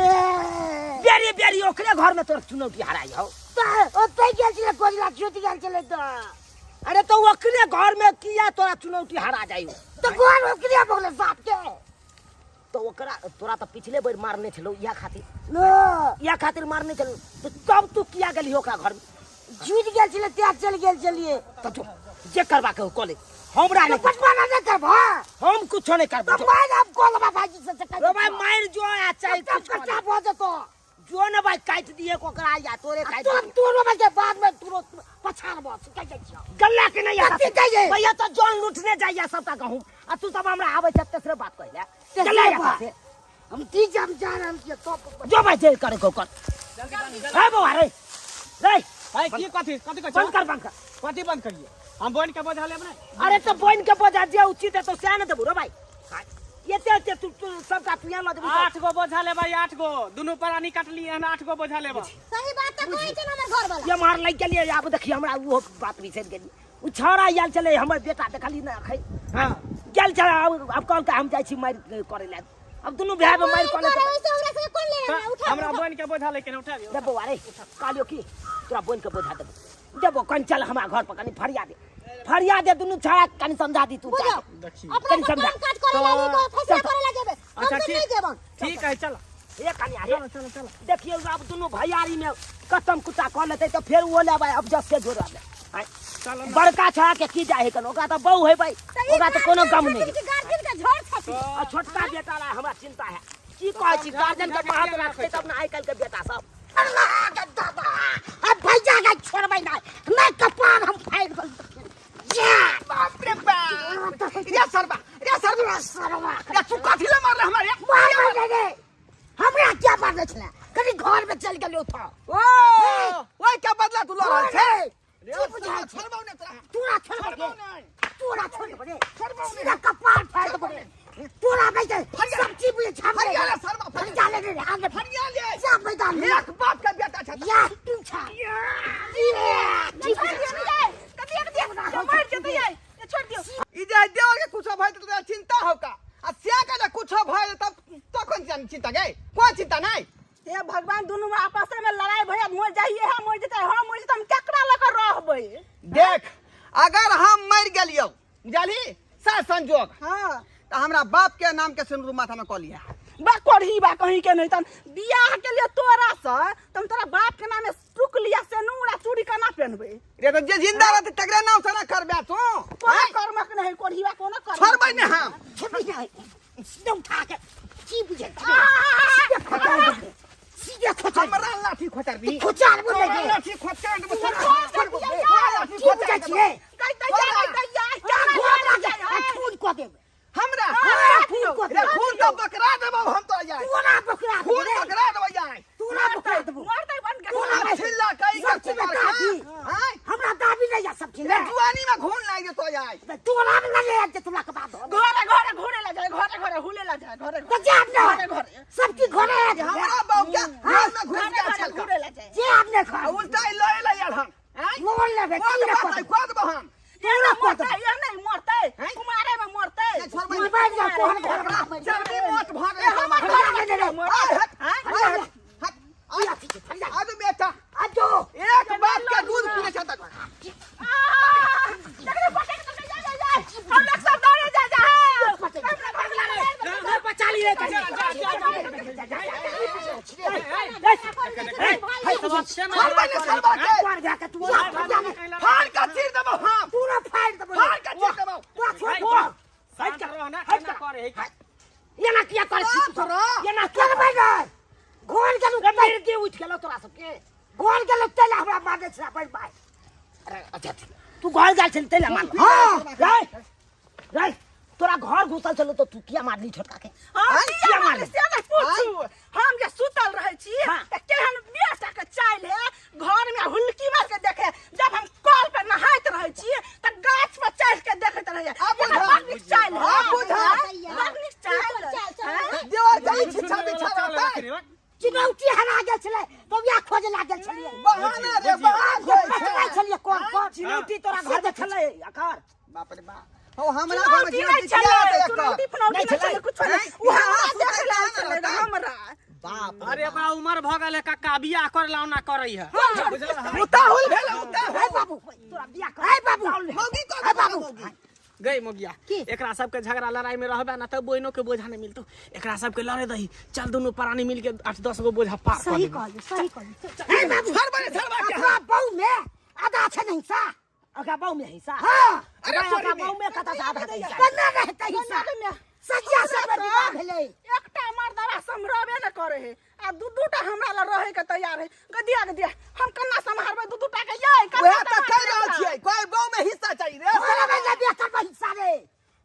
S1: बेरी बेरी ओकरे घर में तोर चुनौती हराई हौ।
S2: तऽ ओतै गेल छलै खोजला, छूटि गेल छलै तऽ।
S1: अरे तो ओकरे घर में किया तोरा चुनौती हरा जाय?
S2: तऽ घर ओकरे भऽ गेलै साफ के।
S1: तो ओकरा तोरा तऽ पिछले बेर मारने छलौ इएह खातिर।
S2: न।
S1: इएह खातिर मारने छलौ तो तब तू किया गेली ओकरा घर में?
S2: झूठ गेल छलै तें चलि गेल छलियै।
S1: तऽ जो जे करबाक हो कऽ ले, हमरा
S2: तऽ
S1: नहि।
S2: बंटवारा नहि करबह?
S1: हम कुछो नहि करबो।
S2: तऽ मारि हम कऽ लेबा भाईजी से।
S1: रे भाई, मारि जो आ चाहे
S2: तब
S1: कुछ कऽ ले।
S2: कच्चा भऽ जेतौ।
S1: जो ने भाई, काटि दिए ओकरा या तोरे काटि
S2: तोर
S1: दिए।
S2: तोरो भाई बाद में तोरो पछाड़बो से कहि जाइ छियौ।
S1: गल्ला के नहीं आता।
S2: कथी कहियै?
S1: भैया तो जौन लूटने जाइया सबटा गहूम आ तू सब हमरा आबै छै तेसरे बात कहले।
S2: तेसरे
S1: गल्ला या
S2: बात।
S1: से।
S2: हम ठीक हम जा रहल छियै तो।
S1: जो भाई जे करे को कर। हे बौआ रे रे।
S6: भाई की कथी कथी कहै
S1: बंद
S6: छौ?
S1: कर, बंद कर।
S6: कथी बंद करिए? हम बन के बोझा लेब ने।
S1: अरे तो बन के बोझा जे उचित है तो सएह ने देबू रे भाई। एते एते तू तू सबटा तू यहाँ लऽ जेबू।
S6: 8 गो बोझा लेबै, 8 गो दुनू प्राणी काटलियै हन, 8 गो बोझा लेबै।
S7: सही बात तऽ कहै छै ने हमर घर वाला।
S1: ये मार लागि गेलियै। आब देखिए हमरा ओहो बात बिसरि गेलियै। ओ छौड़ा आयल छलै हमर बेटा, देखली ने अखन?
S6: हाँ।
S1: गेल छलै। आब आब कहलकै हम जाइ छी मारि करै लए। अब दुनू भाय में मारि कऽ
S7: करे ओइसे हमरा सबके कोन लेना है? उठा।
S6: हमरा बन के बोझा लेके ने उठा दियौ।
S1: रे बौआ रे, कहलियौ की तोरा बोनि के बोझा देबो देबो। कनि चल हमरा घर पर, कनि फरिया दे, फरिया दे। दुनू छौड़ा के कनि समझा दी तू।
S7: बुझो।
S6: देखिए।
S7: अपना
S1: कनि
S7: सब
S1: समझा।
S7: काम काज करे ला नहीं, फैसला
S1: चल।
S7: करे ला जेबे हम।
S6: अच्छा,
S7: सब
S6: ठीक।
S7: नहीं जेबन।
S6: ठीक है, चल।
S1: ए कनि अरे।
S6: चलो चलो चलो।
S1: देखियौ आब दुनू भैयारी में कतम कुत्ता कऽ लेतै तऽ फेर ओ लेबै। अब जस के जोड़
S6: चलो ना।
S1: बड़का छौड़ा के की जाइ है कनो, ओकरा तऽ बहु है भाई, ओकरा तऽ कोनो गम नहीं।
S7: गार्जियन के झोर छथि।
S1: आ छोटका बेटा ला हमरा चिंता है। की कहै छी, गार्जियन के महत्व राखतै तब ने आइ काल्हि के बेटा सब।
S2: अल्लाह के दादा, अब भैया के छोड़बै नहीं नहीं, कपार हम फाड़ि देबै। जा।
S5: बाप रे बाप, रे सरबा रे सरबा।
S2: सरवा।
S5: रे तू कथी ले मारले हमरा रे?
S2: मार मार रे, हमरा क्या मारने छलै? कनि घर में चलि गेलियौ तऽ।
S5: ओ ओइ के बदला तू लऽ रहल छै?
S2: की बुझाइ छै?
S5: छोड़बौ ने तोरा।
S2: तोरा छोड़बै?
S5: छोड़बौ नै।
S2: तोरा छोड़बै रे?
S5: छोड़बौ नै।
S2: सीधा कपार फाड़ि देबौ रे तोरा। नहीं सब चीज बुझै छै।
S5: फरिया ले सरबा, फरिया।
S2: फरिया ले रे, आगे।
S5: फरिया ले।
S2: जा मैदान में।
S5: एक बाप के बेटा छै।
S2: या तू छा ये की
S3: छोड़
S2: बुझाइ
S3: दियौ
S2: छै?
S3: ने यै, कथी एक दियौ, मरि जेतै यै, छोड़ दियौ।
S5: ई जे देवर के कुछो भय तोरा चिंता हो का, आ से के जे कुछो भय तब तखन चिंता गई? कोई चिंता नहीं।
S3: हे भगवान, दुनू में आपस में लड़ाई भैया मर जाइए है, मर जेतै, हम मर जेतै, हम केकरा लऽ कऽ रहबै?
S5: देख, अगर हम मर गेलियौ बुझलही से संजोग,
S3: हाँ,
S5: तऽ हमरा बाप के नाम के सिन्दूर माथा में कऽ लिहा।
S3: बा करही बा कहीं के नहीं। तन बियाह के लिए तोरा से तुम तोरा बाप के नामे टुक लिया से नूरा चूड़ी केना पहनबै?
S5: रे तऽ जे जिंदा रहतै तकरे नाम से ना करबे तू?
S3: कोनो कर्मक नहीं करही बा, कोनो कर्मक।
S5: छोड़बै ने हम।
S2: छोड़बै नहीं, सीधे उठा के की बुझै छै? सीधे खोचार देबै, सीधे खोचार।
S5: हमरा लाठी खोचरबी?
S2: खोचार बोलै
S5: तोरा
S2: गे।
S5: लाठी खोचर देबो।
S2: छोड़बै
S5: तोरा लाठी
S2: की बुझै
S5: खोचर
S2: छियै?
S3: गई दैया, गई दैया,
S2: तोरा
S3: केना
S2: घर
S3: जाय
S2: लागे
S3: है?
S2: खून कऽ देब।
S5: हमरा
S2: हाँ, खून कऽ
S5: रे
S2: देब।
S5: खून तऽ बकरा देबो हम तोरा यार।
S2: तोरा बकरा देबो
S5: खून
S2: रे।
S5: बकरा देबो यार।
S2: तोरा बकरा देबो।
S3: मरतै बन के।
S2: तोरा
S5: तोरा छिल्ला कई के
S2: सब चीज में
S5: कुमार खा।
S2: दाबी।
S5: आँय?
S2: हमरा दाबी नहीं या सब चीज
S5: रे जुआनी में खून लागि जेतो यार।
S2: तोरा में लगे जे तोरा के बाद हो।
S3: घरे घरे घूरे ला जाए, घरे घरे हुले ला जाए, घरे
S2: तो जे आपने
S3: घरे घरे
S2: सब चीज घरे है।
S5: हमरा बाप के घर में घुस
S3: घरे
S5: गेल
S3: घरे
S5: छल
S3: घूरे ला जाए।
S2: जे आपने
S5: आ
S2: खा
S5: उल्टा ही लए ले यार हम। आँय?
S2: लोन लेबे
S5: कऽ
S2: की रे
S5: देबो
S2: कऽ
S5: हम, कऽ देबो हम।
S2: तोरा कऽ
S3: मरतै या नहीं मरतै?
S5: हैं?
S3: कुमारे में मरतै।
S5: नहीं, छोड़बै
S2: देबो।
S5: नहीं।
S2: मर जा तोहर घर में।
S5: चर्बी मोट भऽ गेल।
S3: हमर
S5: हमर
S3: घर में
S2: रे।
S5: आय, हट,
S3: आँय?
S5: आय, हट, हट, आय, आजू बेटा।
S2: आजो।
S5: एक बाप के दूध पीने छ तक।
S3: देखरे पटक तो जा जा जा, हम लोग सब दौड़े जा जा।
S1: बचा ली रे।
S5: छोड़बै ने सरबा के।
S2: पर जाके तू
S5: फाड़ के चीर देबो हम।
S2: पूरा फाड़ देबो।
S5: फाड़ के चीर देबो।
S2: तोरा छोड़
S6: साइड कर रहो ना, केना करे है?
S1: एना किया करै छी तू सब?
S5: तोरा।
S1: एना
S2: करबै ने घोर गेलु।
S1: रे मरि के उठि गेलौ तोरा सबके।
S2: घोर गेलु तैला हमरा मारने छला बड़ भाई।
S1: अरे अच्छा ठीक। तू घर गेल छली तै ला मारल?
S2: हाँ।
S1: रे रे। तोरा घर घुसल छलो तो तू किया मारली छोटका के?
S3: हाँ,
S1: आँय,
S3: किया मारली से नहि पूछू। हम जे सुतल रहै छी तऽ केहन बेटा के चालि है, घर में हुलकी मार के देखे। जब हम कल पे नहाइत रहै छी तऽ गाछ पर चढ़ के देखैत रहै।
S5: आब
S3: एकर
S5: बुझा।
S3: बड़ नीक चालि है।
S5: आब बुझा।
S3: बड़ नीक चालि है।
S5: देवर जाई छिछा बिछा रहतै।
S2: चिनौती हरा गेल छलै तऽ वएह खोजे लागल छलियै।
S5: बहाना रे बहाना खोजै छै।
S2: बचबै छलियै कोन कोन
S1: चिनौती तोरा घर में छलै अकर?
S5: बाप रे बाप, हो हमरा घर में
S3: चुनौती नहि
S5: चिनौती
S3: छलै,
S5: किया रहतै एकर?
S3: चुनौती फुनौती
S1: नहि
S3: नहि छलै,
S1: छलै।
S3: कुछो नहि।
S5: आँय?
S3: ओ हमरा
S5: यहाँ
S3: देखै
S5: सुतै
S3: लए
S5: लए
S3: छलै
S5: रहतै।
S3: हमरा।
S5: बाप रे।
S6: अरे ओकरा उमर भऽ गेल है कक्का, बियाह कर लाउना करै है।
S5: उताहुल भेल उताहुल।
S2: हे बाबू,
S1: तोरा बियाह कर।
S2: हे बाबू,
S5: मौगी कऽ
S2: हे
S5: देबौ
S2: बाबू।
S5: मौगी।
S6: गई मोगिया, एकरा सबके झगड़ा लड़ाई में रहबे ना तऽ बहिनो के बोझा नहीं मिलतो। एकरा सबके लड़े दही, चल दुनू प्राणी मिल के 8-10 गो बोझा पार कर
S7: सही
S6: देबै।
S7: कहलियै, सही कहलियै।
S2: हे बाबू,
S5: छोड़ बने, छोड़ बने।
S2: अपना बहू में आधा छै ने हिस्सा?
S1: ओकरा बहू में हिस्सा?
S2: हाँ।
S5: अरे
S1: ओकरा
S5: चोरी में।
S1: बहू में कतऽ से आधा के हिस्सा?
S2: कन्ना रहतै हिस्सा? सजिया सब में विवाह भेलै।
S3: एकटा मर्दवा सम्हरबे ने करे है आ दू दूटा हमरा लग रहे के तैयार है। गदिया गदिया, हम कन्ना सम्हारबै दू दूटा के? यै कन्ना
S5: वएह तऽ कहि रहल
S3: सम्हारबै?
S5: छियै, कोइ गाँव में हिस्सा चाही रे।
S2: छोड़बै ने बियाह करबै हिस्सा रे,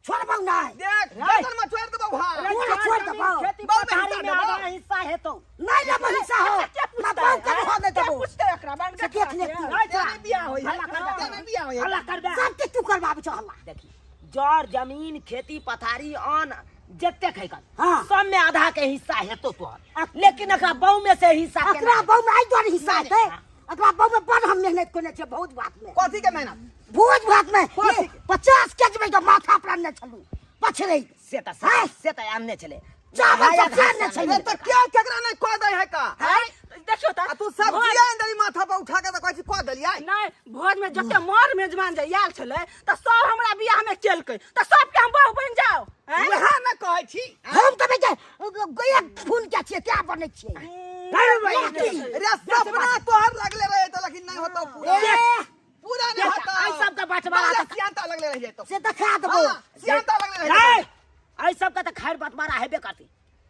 S2: छोड़बौ नहि।
S5: देख, गर्दन में छोड़ि देबौ भाय।
S2: पूरा छोड़ि देबौ।
S1: खेती
S5: बहू में
S1: पथारी
S5: हिस्सा
S1: में
S5: देबौ।
S1: आधा हिस्सा हेतौ।
S2: नहि लेबौ हिस्सा हो।
S3: के
S2: ना
S3: पूछतै?
S2: बहू के हो नहि
S3: के
S2: देबौ।
S3: पूछतै एकरा? बन
S2: से देख ले तू।
S1: नहीं
S5: तेरे बियाह होई है,
S1: हल्ला कर दे।
S5: तेरे बियाह होई है।
S1: हल्ला कर दे।
S2: सबके तू करबाबै छौ हल्ला।
S1: देखी, जर जमीन खेती पथारी अन्न जते खैकल
S2: हाँ।
S1: सब में आधा के हिस्सा हेतो तोहर, लेकिन एकरा बहू में से हिस्सा केना
S2: एकरा
S1: हेतौ?
S2: बहू में एहि दुआरे हिस्सा हेतै, एकरा बहू में बड़ हम मेहनत केने छियै बहुत बात में।
S5: कथी के मेहनत?
S2: भोज भात में।
S5: कथी के?
S2: 50 के जी के माथा पर आनने छलू पछड़ै
S1: से तऽ
S2: हैं?
S1: से तऽ आनने छलै।
S2: चावल
S1: नहाया
S2: सब आनने
S1: घास
S2: छलै।
S5: ए तऽ के केकरा नहि कऽ दै है का?
S3: हैं? देखियौ तऽ
S5: आ तू सब
S3: भोज-
S5: जिया देली माथा पर उठा के तऽ कहै छी कऽ देलियै।
S3: नहि, भोज में जते मर मेजबान जे आयल छलै तऽ सब हमरा बियाह में केलकै, तऽ सबके हम बहू बनि जाउ? हैं?
S5: वएह ने कहै छी।
S2: हम तऽ बेटा एक खून के छियै तें बनै छियै।
S5: रे सपना तोहर लगले रहे तऽ लेकिन नहि होतौ पूरा।
S2: ए,
S5: पूरा नहीं
S1: देख,
S5: होता।
S1: एहि सबके बँटवारा
S5: पहिले
S1: तऽ
S5: सियानता लगले रहि जैतौ।
S2: से देखा देबौ।
S5: हाँ, सियानता लगले रहि जैतौ।
S1: रे, एहि सबके तऽ खैर बँटवारा हेबे करतै।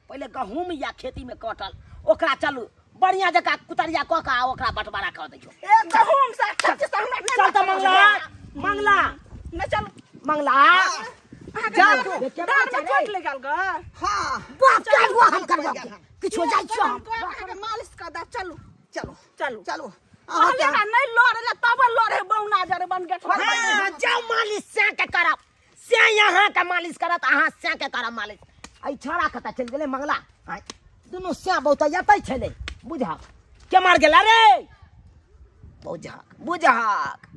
S1: पहिले गहूम या खेती में कटल ओकरा चलू बढ़िया जकाँ कुतरिया कऽ कऽ आ ओकरा बँटवारा कऽ दै छौ।
S3: ए गहूम से खेती से हमरा नहि
S1: चल तऽ
S3: मतलब
S1: मंगला,
S3: है।
S1: मंगला।
S3: नहि चल।
S1: मंगला।
S3: अहाँके
S5: जा
S3: दाँत
S5: तू।
S3: में चोट लागि गेल ग।
S5: हाँ।
S2: बाप काल्हि हुआ हम करबौ किछो, जाइ छियौ हम।
S3: अहाँके मालिश कऽ दे, चलू।
S5: चलो।
S3: चलू।
S5: चलो।
S3: कहलियै ना नहि लड़े ला तब लड़े बौना जरे बन के।
S1: हाँ, जाउ मालिश सैं के करब, सैं यहाँ के मालिश करत, अहाँ सैं के करब मालिश। एहि छौड़ा कतऽ चलि गेलै मंगला? आँय, दुनू सैं बहुत एतै छलै। बुझहक के मार गेला रे, बुझहक बुझहक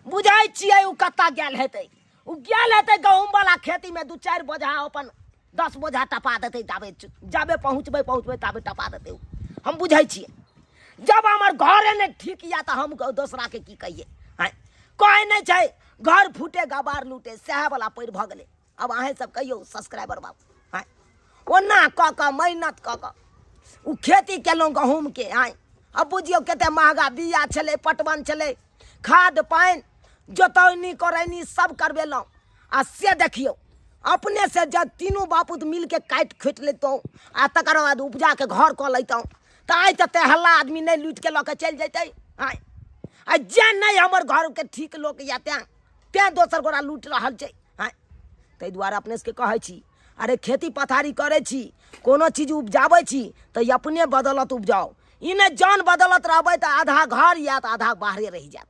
S1: बुझै छियै ओ कतऽ गेल हेतै। ओ गेल हेतै गहूम वाला खेती में, 2-4 बोझा अपन 10 बोझा टपा देतै, ताबे जाबे पहुँचबै पहुँचबै ताबे टपा देतै ओ। हम बुझै छियै, जब हमर घरे नहि ठीक यऽ तऽ हम दोसराके की कहियै? आँय, कहै नहि छै घर फूटे गबार लूटे, सएह वाला पैर भऽ गेलै। आब अहेँ सब कहियौ सब्सक्राइबर बाबू। आँय, ओना कऽ कऽ मेहनत कऽ कऽ ओ खेती केलहुँ गहूमके। आँय, आब बुझियौ कते महगा बिया छलै, पटवन छलै, खाद पानि जोतौनी करैनी सब करबेलहुँ, आ से देखियौ अपने से जब तीनू बापूत मिलके काटि खोटि लैतहुँ आ तकर बाद उपजाके घर कऽ लैतहुँ तऽ आइ तते हल्ला आदमी नहि लूटिके लऽ कऽ चलि जैतै। आँय, आ जे नहि हमर घरके ठीक लोक यऽ तें दोसर गोरा लूटि रहल छै। आँय, ताहि दुआरे अपने सबके कहै छी, अरे खेती पथारी करै छी, कोनो चीज उपजाबै छी तऽ अपने बदौलत उपजाउ, ई नहि जान बदौलत रहबै तऽ आधा घर आयत आधा बाहरे रहि जायत।